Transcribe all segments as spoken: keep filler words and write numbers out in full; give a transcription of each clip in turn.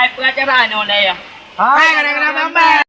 Hai, peue acara nyoe lé ya? Hai, kadang-kadang bambai.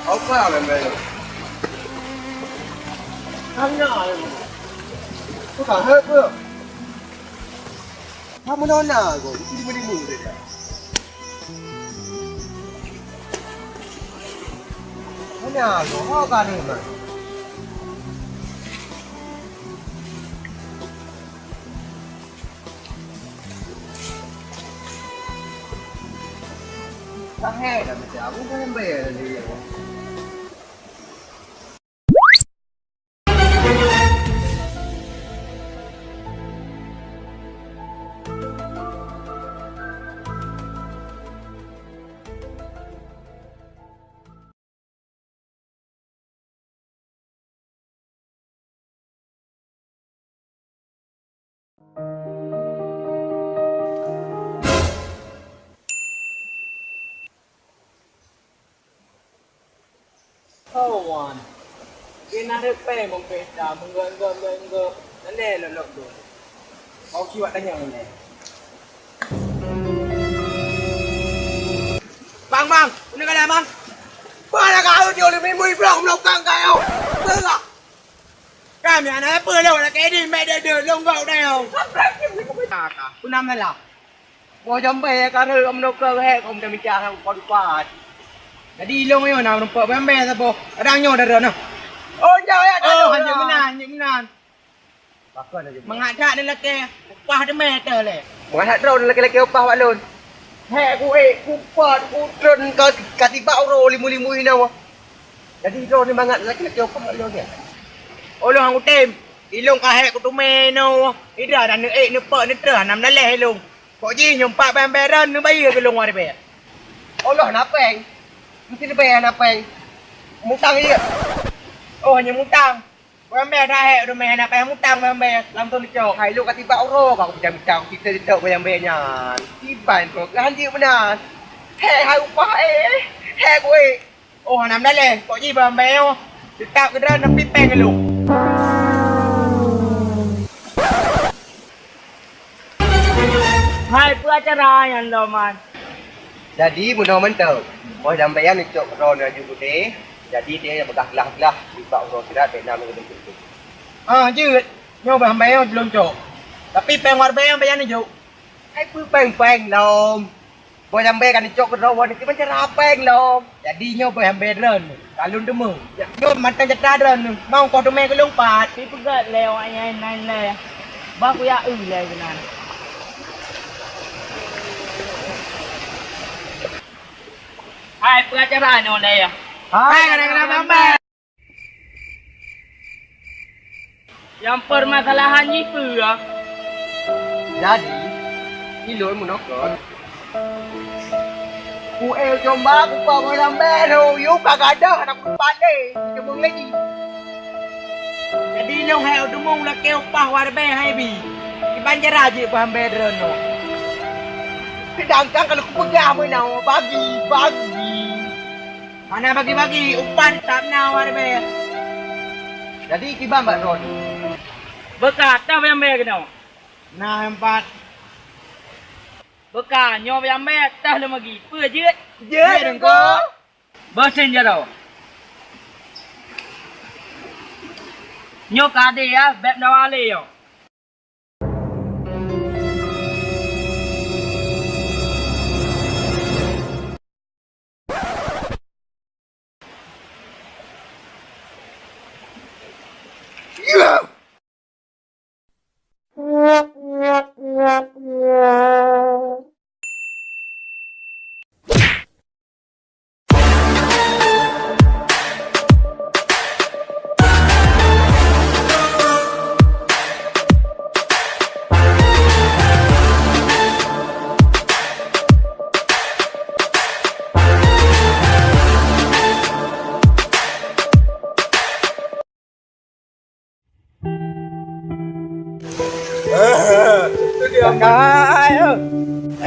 Apa lé, Mbak? Hanya, aku tak hek ke? Kamu nona kok, itu lima ribu saja. Mana kok, oh, kan ni, Bang. Sangat dah macam aku kan bayar tadi. Oh, wan. Kena ada peng bang pesta, menggeut-geut, menggeut-geut. Nalai lok-lok tu. Kau siwak tanya nalai. Bang, bang, ini kan bang. Mana kau dia oleh mimui blok melokang kau? Belah. Kami anak apa lo nak kedi mek dede longgau dah yo. Apa nama lah? Boh jambai ya karena kamu nak ke hek kamu dah minta hang kau dupat. Jadi ilong yo nak nampak jambai sabo. Kadang nyo dah dah nah. Oh, jauh ya. Oh, hanya menan, hanya menan. Pakon aja. Mangat dak dia laki upah demai teh le. Mangat dak dia laki-laki upah wak lôn. Hek ku eh, ku pat, ku tren ka, ka tibak uroe limu-limu inoe. Jadi droe ni mangat laki-laki upah lôn nyan. Oloh hang utem, ilong ka hek kuteumé nyoe. Ida dan neuék neupak neutrah nam daleh ilong. Kok jih nyoe empat bang beran neubayeue keu lôn waréh bèe. Allah na pèng. Mesti leubeh na pèng. Mutang jih. Oh, hanya mutang. Bang beran dah hek udah meh na payah mutang bang beran lam thôn icok. Hai lôn ka tibak uroe ka kupicang-picang kita ditok bang beran nyan. Iban kok ganjil beuna. Hek hai upah eh. Hek kueh. Oh, hana meudaleh. Kok jih bang Ambèe nyoe teutap keudroe neupipèng keu lôn. Hai, peue acara nyan lom, man? Jadi, meunoe mantong. Boh Ambèe nyan neucok keudroe nyoe aju udeh. Jadi, dia beugah glah-glah nibak uroe sira bèk na meugeudong-geudong. Ah, jeuet. Nyoe bang Ambèe nyoe lôn cok. Tapi pèng Ambèe nyan bèk neujok. Hai peue pèng-pèng lom. Boh Ambèe ka neucok keudroe nyoe keuban cara pèng lom. Jadi nyoe boh Ambèe droeneuh, ka lôn deungoe. Nyoe mantong jatra droeneuh, mau poh teumèe keu lôn pat. Sipeugöt lé awak nyan nan lé. Bah kuyak eu lé keunan. Hai, peue acara nyoe lé ya? Hai, kadang-kadang Ambèe. Nyang peumasalahan jih peue? Jadi, ilôn meunoe kon. Ku eu comba ku pa meulam beru, yue ka gadôh aneuk peupat lé, teumong lé jih. Jadi, ilôn hai teumong lakèe upah warbe hai bi. Kiban cara jih upah Ambèe droeneuh. Seudangkan kalau kupeugah meunoe, bagi, bagi. Hana bagi-bagi, upah teutap na awak leubeh. Jadi kiban bak droeneuh? Beuka, toh beunyang bèe keunoe? Na empat. Beuka, nyoe beunyang bèe, toh lôn bagi. Peue jeuet? Jeuet, Teungku. Boh sen jaroe. Nyoe ka adé ya, bèk meudawa lé nyoe.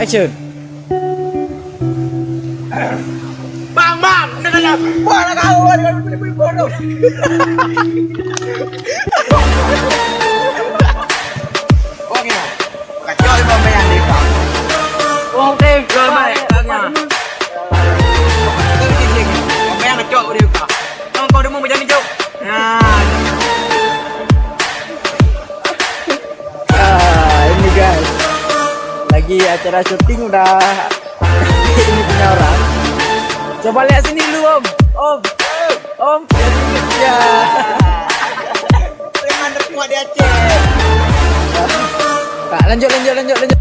Action. Bang, bang, dengar lah. Wah, nak kau, wah, nak kau, beli, beli, beli, beli. Oke. Kacau di pemberian di kau. Oke, bang, bang, bang. Pemberian kacau di kau. Kau, kau demo macam ni, Jok. Nah. Ah, ini guys. Lagi acara syuting udah ini punya orang. Coba lihat sini dulu, Om. Om. Om. Ya. Preman terkuat di Aceh. Tak, lanjut, lanjut, lanjut, lanjut.